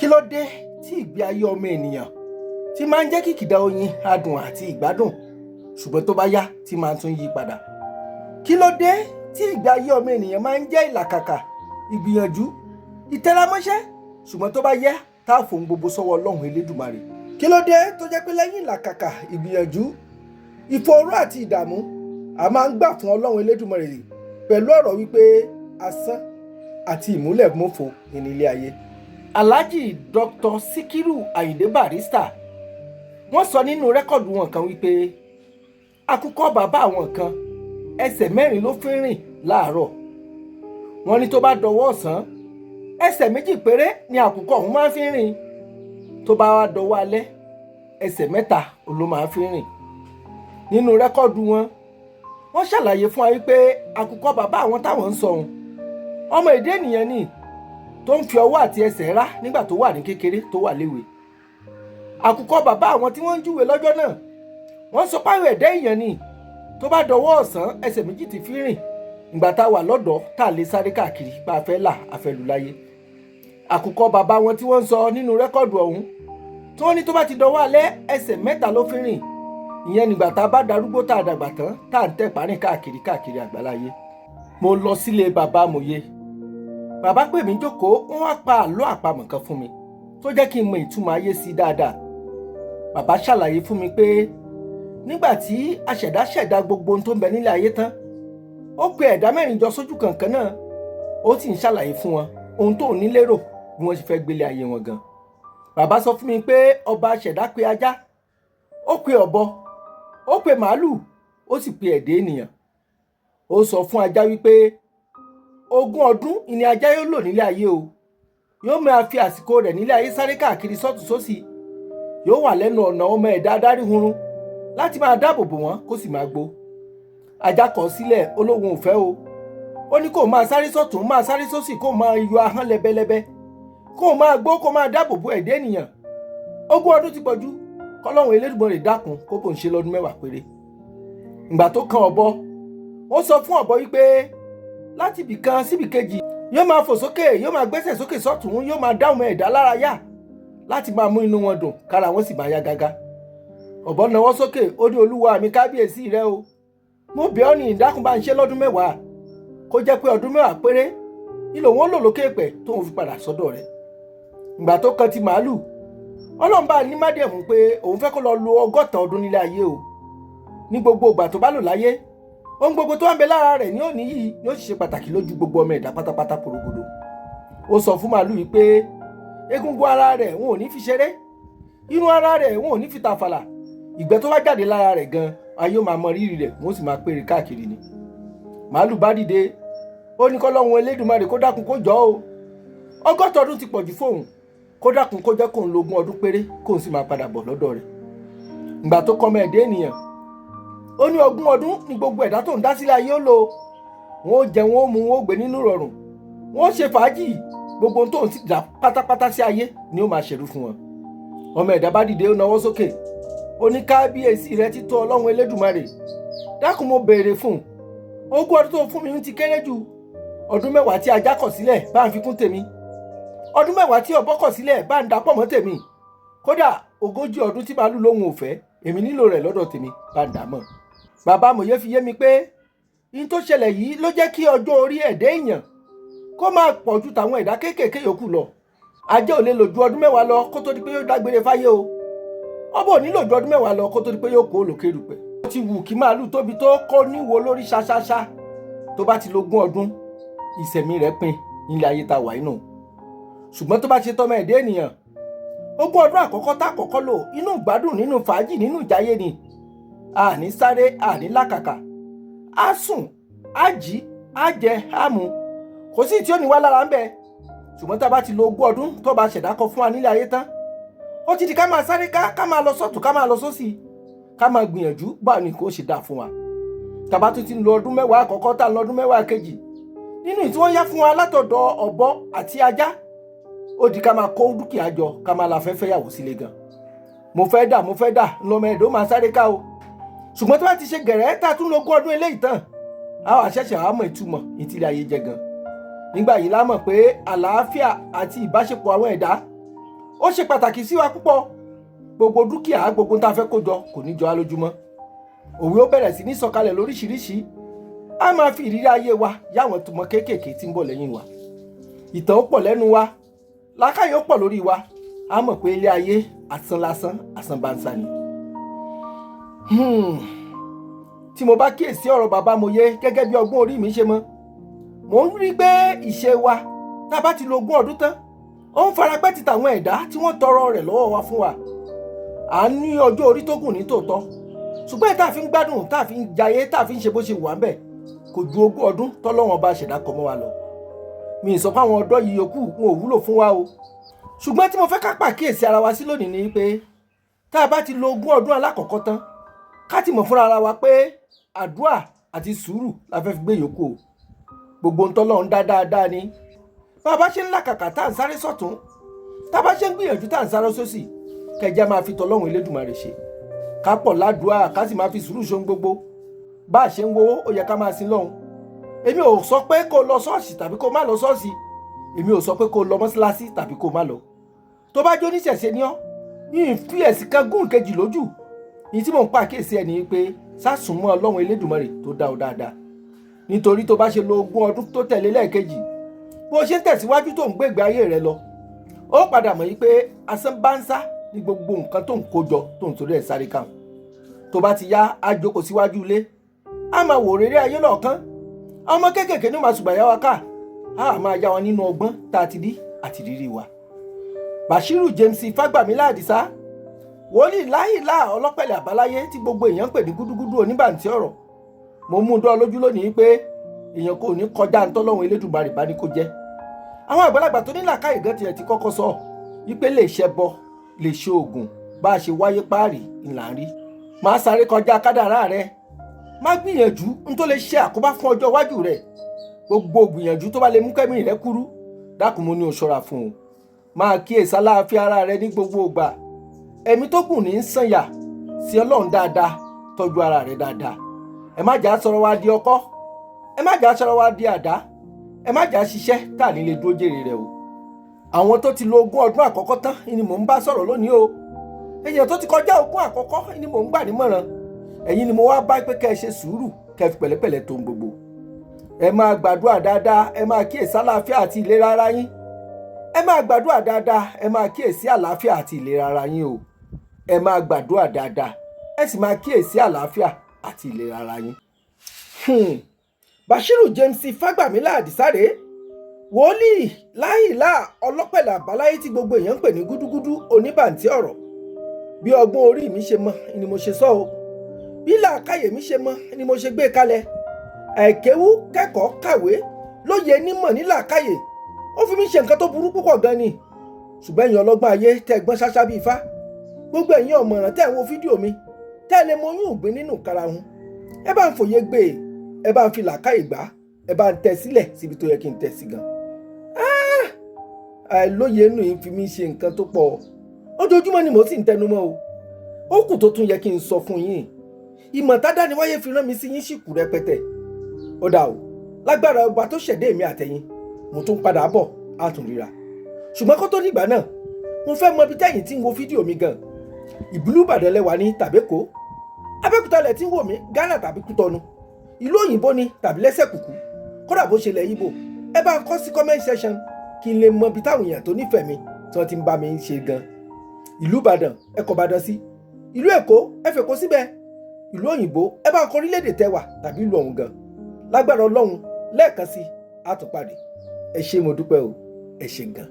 Kí ló dé tí ìgbé ayé ọmọ ènìyàn tí máa ń jẹ́ kìkìdá oyin, adùn àti ìgbádùn, ṣùgbọ́n tó bá yá tí máa tún yí padà? Kí ló dé tí ìgbé ayé ọmọ ènìyàn máa ń jẹ́ ìlàkàkà, ìgbìyànjú, ìtẹramọ́ṣẹ́, ṣùgbọ́n tó bá yá tá a fòun gbogbo sọ́wọ́ Ọlọ́run Elédùmarè? Kí ló dé tó jẹ́ pé lẹ́yìn ìlàkàkà, ìgbìyànjú, ìfòòró àti ìdààmú, a máa ń gbà fún Ọlọ́run Elédùmarè pẹ̀lú ọ̀rọ̀ wípé asán àti ìmúlẹ̀mófo ní ilé ayé? Alhaji Dr. Sikiru Ayinde Barrister, wọ́n sọ nínú record wọn kan wípé àkùkọ bàbá àwọn kan, ẹsẹ̀ mẹ́rin ló fi ń rìn láàárọ̀. Wọ́n ní tó bá dọwọ́ ọ̀sán, ẹsẹ̀ méjì péré ni àkùkọ ọ̀hún máa ń fi rìn. Tó bá wá dọwọ́ alẹ́, ẹsẹ̀ mẹ́ta ló máa ń fi rìn. Nínú record wọn, wọ́n ṣàlàyé fún wa wípé àkùkọ bàbá àwọn táwọn ń sọ ohun ọmọ èdè ènìyàn ni tó ń fi ọwọ́ àti ẹsẹ̀ rá nígbà tó wà ní kékeré, tó wà léwe. Àkùkọ bàbá àwọn tí wọ́n ń júwe lọ́jọ́ náà, wọ́n sọ páyọ̀ ẹ̀dá èèyàn ni tó bá dọwọ́ ọ̀sán, ẹsẹ̀ méjì ti fi rìn ìgbà tá a wà lọ́dọ̀ọ́, tá a lè sáré káàkiri bá a fẹ́ là a fẹ́ lù láyé. Àkùkọ bàbá wọn tí wọ́n ń sọ nínú record ọ̀hún, tí wọ́n ní tó bá ti dọwọ́ alẹ́, ẹsẹ̀ mẹ́ta ló fi rìn, ìyẹn nígbà tá a bá darúgbó, tá a dàgbà tán, tá à ń tẹ̀ parí káàkiri káàkiri àgbáláyé. Mo lọ sílé bàbá amòye. Bàbá pè mí jókòó, wọ́n wá pa àlọ́ àpamọ̀ kan fún mi tó jẹ́ kí n mọ ìtumọ̀ ayé sí dáadáa. Bàbá ṣàlàyé fún mi pé nígbà tí aṣẹ̀dá ṣẹ̀dá gbogbo ohun tó ń bẹ nílé ayé tán, ó pe ẹ̀dá mẹ́rin jọ sójú kankan náà, ó sì ń ṣàlàyé fún wọn ohun tó ní lérò bí wọ́n ṣe fẹ́ gbélé ayé wọn gan. Bàbá sọ fún mi pé ọba aṣẹ̀dá pe ajá, ó pe ọ̀bọ, ó pe màálù, ó sì pe ẹ̀dá ènìyàn. Ó sọ fún ajá wípé 20 ọdún ìní ajá yóò lò nílé ayé o. Yóò máa fi àsìkò rẹ̀ nílé ayé sáré káàkiri sọ́tún sósì, yóò wà lẹ́nu ọ̀nà ọmọ ẹ̀dá adáríhurun láti máa dáàbò bò wọ́n, kó sì máa gbó. Ajá kọ̀ sílẹ̀, ó lóun ò fẹ́ o. Ó ní kó máa sáré sọ́tún, máa sáré sósì, kó máa yọ ahọ́n lẹ́bẹ́lẹ́bẹ́, kó máa gbó, kó máa dáàbò bo ẹ̀dá ènìyàn. 20 ọdún ti pọ̀jù, kọ́lọ́hún Elédùmarè dákun kó bò ń ṣe lọ́dún 10 péré. Ìgbà tó kan ọ̀bọ, ó sọ fún ọ̀bọ wípé láti ibì kan síbì kejì, yóò máa fò sókè, yóò máa gbẹ́sẹ̀ sókè sọ́tún, yóò máa dáhùn ẹ̀dá lára yá láti máa mú inú wọn dùn, kára wọn sì máa yá gágá. Ọ̀bọ nawọ́ sókè, ó ní, "Olúwa mi, kábíyèsí rẹ o, mo bẹ̀ ọ́ ní, ìdákun, bá ń ṣe lọ́dún 10, kó jẹ́ pé ọdún 10 péré ní lòun ó lò lókè pẹ̀ tóun fi padà sọ́dọ̀ rẹ̀." Ìgbà tó kan ti màálù, Ọlọ́run bá ní májẹ̀mú pé òun fẹ́ kó lọ lo 60 ọdún nílé ayé o. Ní gbogbo ìgbà tó bá lò láyé, ohun gbogbo tó wà ń bẹ lára rẹ̀ ní òní yìí ni ó sì ṣe pàtàkì lójú gbogbo ọmọ ẹ̀dá pátápátá porogodo. Ó sọ fún màálù yìí pé egungun ara rẹ̀, wọn ò ní fi ṣeré, inú ara rẹ̀, wọn ò ní fi tàfàlà, ìgbẹ́ tó wá jáde lára rẹ̀ gan, ayé ó máa mọ rírì rẹ̀, wọ́n sì máa péré káàkiri ni. Màálù bá dìde, ó ní kọ́lọ́hun Elédùmarè kó dákun, kó jọ́ o, 60 ọdún ti pọ̀jù fóun, kó dákun, kó jẹ́ kóun lo 20 ọdún péré, kóun sì máa padà bọ̀ lọ́dọ̀ rẹ̀. Ìgbà tó kọ́mọ ẹ̀dá ènìyàn, ó ní 20 ọdún ní gbogbo ẹ̀dá tó ń dá sílẹ̀ ayé ó lò. Wọn ó jẹ, wọn ó mu, wọn ó gbé nínú rọrùn, wọn ó ṣe fàájì. Gbogbo ohun tó ń sì dá pátápátá sí ayé ni ó máa ṣẹ̀rú fún wọn. Ọmọ ẹ̀dá bá dìde, ó nawọ́ sókè, ó ní, "Kábíyèsí rẹ títọ́, Ọlọ́run Elédùmarè, dákun, mo béèrè fún 20 ọdún tó fún mi ń ti kéré jù. Ọdún 10 tí ajá kọ̀ sílẹ̀, bá ń fi kún tèmi. Ọdún 10 tí ọ̀bọ kọ̀ sílẹ̀, bá ń dapọ̀ mọ́ tèmi. Kódà 40 ọdún tí màálù lóhun ò fẹ́, èmi nílò rẹ̀ lọ́dọ̀ tèmi, bá ń dà mọ́." Bàbá amòye fi yé mi pé in tó ṣẹlẹ̀ yìí ló jẹ́ kí ọjọ́ orí ẹ̀dá èèyàn kó máa pọ̀ ju tàwọn ẹ̀dá kéékèèké yòókù lọ. Ajá ò lè lò ju ọdún 10 lọ kó tó di pé yóò dágbére fáyé o. Ọ̀bọ ò ní lò ju ọdún 10 lọ kó tó di pé yóò kó lòkè rùpẹ̀. Ó ti wù kí màálù tóbi tó, kó níwo lórí ṣáṣáṣá, tó bá ti lógún ọdún, ìṣẹ̀mí rẹ̀ pin nílé ayé tá a wà inú. Ṣùgbọ́n tó bá ṣe tọ́mọ ẹ̀dá ènìyàn, 20 ọdún àkọ́kọ́ tá àkọ́kọ́ lò, inú ìgbádùn, nínú fàájì, nínú ìjáyé ni. Àní sáré, àní làkàkà, á sùn, á jí, á jẹ, á mu, kò sí tí ó ní wá lára ń bẹ. Ṣùgbọ́n tá a bá ti lo 20 ọdún tó bá ṣẹ̀dá kọ fún wa nílé ayé tán, ó ti di ká máa sáré ká, ká máa lọ sọ́tún, ká máa lọ sósì, ká máa gbìyànjú báwo ni kò ṣe dáa fún wa. Tá a bá tún ti ń lo ọdún 10 àkọ́kọ́, tá a lọ ọdún 10 kejì nínú tí wọ́n yá fún wa látọ̀dọ̀ ọ̀bọ àti ajá, ó di ká máa kó dúkìá jọ, ká máa la fẹ́ fẹ́yàwó sílé gan. Mo fẹ́ dà, mo fẹ́ dà ńlọmọ ẹ̀dọ́ máa sáré ká o. Ṣùgbọ́n tó bá ti ṣe gẹ̀rẹ́ tá a tún lo 20 ọdún eléyìí tán, a wà ṣẹ̀ṣẹ̀ wàá mọ̀ ìtumọ̀ ìtìlẹ̀ ayé jẹ gan. Nígbà yìí la mọ̀ pé àlàáfíà àti ìbáṣepọ̀ àwọn ẹ̀dá Ó ṣe pàtàkì sí wa púpọ̀. Gbogbo dúkìá, gbogbo tá a fẹ́ kó jọ kò ní jọ á lójúmọ́. Òwe ó bẹ̀rẹ̀ sí ní sọ̀kalẹ̀ lóríṣiríṣi. A máa fi ìrírí ayé wa yáwọn tùmọ̀ kéékèèké tí ń bọ̀ lẹ́yìn wa. Ìtàn ó pọ̀ lẹ́nu wa, làákàyè ó pọ̀ lórí wa. A mọ̀ pé ilé ayé asán lásán, asán bánsá ni. Tí mo bá kíyèsí ọ̀rọ̀ bàbá Mòye gẹ́gẹ́ bí ọgbọ́n orí mi ṣe mọ́, mò ń rí pé ìṣe wa tá a bá ti lo 20 ọdún tán, ó ń farapẹ́ ti tàwọn ẹ̀dá tí wọ́n tọrọ rẹ̀ lọ́wọ́ wa fún wa. À ń ní ọjọ́ orí tó gùn ní tòótọ́, ṣùgbọ́n tá a fi ń gbádùn, tá a fi ń jayé, tá a fi ń ṣe bó ṣe wà ń bẹ̀, kò ju 20 ọdún tọ́lọ́wọ́n bá ṣẹ̀dá kọ mọ́ wa lọ. Mi ì sọ fáwọn ọ̀dọ́ yìí yòókù wọn ò wúlò fún wa o, ṣùgbọ́n tí mo fẹ́ ká pàkíyèsí ara wa sí lónìí ni pé tá a bá ti lo 20 ọdún alákọ̀ọ́kọ́ tán, ká ti mọ̀ fúnra ara wa pé àdúrà àti sùúrù la fẹ́ fi gbé yòókù o. Gbogbo ń tọ́lọ́run dá dáadáa ni. Bá a bá ṣe ń làkàkà tá à ń sáré sọ̀tún, tá a bá ṣe ń gbìyànjú tá à ń sáré sósì, kẹjá máa fi tọ́lọ́run Elédùmarè ṣe, ká pọ̀ ládùúà, ká sì máa fi sùúrù ṣohun gbogbo. Bá a ṣe ń wowó, ó yẹ ká máa sin lọ́hùn. Èmi ò sọ pé kó lọ ṣọ́ọ̀ṣì tàbí kó má lọ ṣọ́ọ̀ṣì. Èmi ò sọ pé kó lọ mọ́ṣáláṣí tàbí kó má lọ. Tó bá jó níṣẹ̀ṣe ní ọ́, yìí fi ẹ̀sìn kan gún kejì lójú. Ní tí mò ń pa àkíyèsí ẹ̀ ní pé sásùnmọ́ Ọlọ́run Elédùmarè tó dá ọ dáadáa, nítorí tó bá ṣe lo 20 ọdún tó tẹ̀lé lẹ́ẹ̀kejì, bó ṣe ń tẹ̀síwájú tó ń gbégbé ayé rẹ lọ, ó padà mọ̀ yí pé asán bá ń sá ní gbogbo nǹkan tó ń kó jọ, tó ń torí ẹ̀ sáré káwọn. Tó bá ti yá, á jókòó síwájú ilé, á máa wò rere ayé lọ́ọ̀kan. Ọmọ kéékèèké ní màá ṣùgbọ́n yá wa ká, á máa yá wọn nínú ọgbọ́n tá a ti rí àti rírí wa. Bashiru James Fagbamila Àdìsá, wòlíì láhìlá ọlọ́pẹ̀lẹ̀ àbáláyé tí gbogbo èèyàn ń pè ní gúdúgúdú oníbàǹtí ọ̀rọ̀, mo mú un dán lójú lónìí pé èèyàn kò ní kọjá ntọ́lọ́hún Elédùmarè bá ní kó jẹ́. Àwọn àgbàlagbà tó ní làákàyè gan tiẹ̀ ti kọ́kọ́ sọ wípé lè ṣẹbọ, lè ṣe oògùn, bá a ṣe wáyé páàrí ńlá ń rí. Má sáré kọjá kádàrá rẹ, má gbìyànjú n tó lè ṣe àkóbá fún ọjọ́ iwájú rẹ. Gbogbo gbìyànjú tó bá lè mú kẹ́mí rẹ kúrú, dákun, mo ní o ṣọ́ra fún o. Máa kíyèsí àlàáfíà ara rẹ ní gbogbo ìgbà. Ẹ̀mí tó gùn ní í sànyà sí Ọlọ́run dáadáa. Tọ́jú ara rẹ dáadáa. Ẹ má jà sọ̀rọ̀ wa di ọkọ́, ẹ má jà sọ̀rọ̀ wa di àdá, ẹ má jà ṣiṣẹ́ tá à ní lè dúró jèrè rẹ o. Àwọn tó ti lo 20 ọdún àkọ́kọ́ tán ni mò ń bá sọ̀rọ̀ lónìí o. Èèyàn tó ti kọjá 20 àkọ́kọ́ ni mò ń gbà nímọ̀ràn. Ẹ̀yin ni mo wá bá pé kẹ́ ẹ ṣe sùúrù, kẹ́ ẹ fi pẹ̀lẹ́pẹ̀lẹ́ tó ń gbogbo. Ẹ máa gbàdúrà dáadáa, ẹ máa kíyèsí àlàáfíà àti ìlera ara yín. Ẹ máa gbàdúrà dáadáa, ẹ máa kíyèsí àlàáfíà àti ìlera ara yín o. Ẹ máa gbàdúrà dáadáa, ẹ sì máa kíyèsí àlàáfíà àti ìlera ara yín. Bashiru James Fagbamila Àdìsá rèé, wòlíì láhìlá ọlọ́pẹ̀lẹ̀ àbáláyé tí gbogbo èèyàn ń pè ní gúdúgúdú oníbàǹtí ọ̀rọ̀. Bí ọgbọ́n orí mi ṣe mọ ni mo ṣe sọ o, bí làákàyè mi ṣe mọ ni mo ṣe gbé kalẹ̀. Àìkéwú kẹ́kọ̀ọ́ kàwé lóye nímọ̀ ní làákàyè, ó fi mí ṣe nǹkan tó burú púpọ̀ gan ni. Ṣùgbọ́n ẹ̀yin ọlọ́gbọ́n ayé tẹ́ gbọ́n ṣáṣá bíi ifá, gbogbo ẹ̀yin ọ̀mọ̀ràn tẹ́ ń wo fídíò mi, tẹ́ lè mọ oyún ìgbín nínú karahun, ẹ bá ń fòye gbé e, ẹ bá ń fi làákàyè gbá, ẹ bá ń tẹ sílẹ̀ síbi tó yẹ kí n tẹ sí gan. Àìlóye inú yìí fi mí ṣe nǹkan tó pọ̀. Ojoojúmọ́ ni mo sì ń tẹnu mọ́ o. Ó kù tó tún yẹ kí n sọ fún yín. Ìmọ̀ tádániwáyé fi rán mi sí yín sì kù rẹpẹtẹ. Ó dà o, lágbára ọba tó ṣẹ̀dá èmi àtẹ̀yin, mo tún padà bọ̀, á tún ríra. Ṣùgbọ́n kó tó dìgbà náà, mo fẹ́ mọ ibi tẹ́yìn tí ń wo fídíò mi gan. Ìbílú Ìbàdàn lẹ́wà ní tàbí Èkó, Abẹ́òkúta lẹ̀ tí ń wò mí, Ghana tàbí Kútọ́nù, ìlú òyìnbó ni tàbí lẹ́sẹ̀ kùkú, kódà bó ṣe lẹ̀ Ìgbò, ẹ bá ń kọ sí comment section kí n lè mọ ibi táwọn èèyàn tó nífẹ̀ẹ́ mi tí wọ́n ti ń bá mi ṣe gan. Ìlú Ìbàdàn, ẹ kọ Ìbàdàn sí. Ìlú Èkó, ẹ fèkó síbẹ̀. Ìlú òyìnbó, ẹ bá ń kọ orílẹ̀-èdè tẹwà tàbí ìlú ọ̀hún gan. Lágbára Ọlọ́run, lẹ́ẹ̀kan sí, á tún pàdé. Ẹ ṣé, mo dúpẹ́ o, ẹ ṣé gan.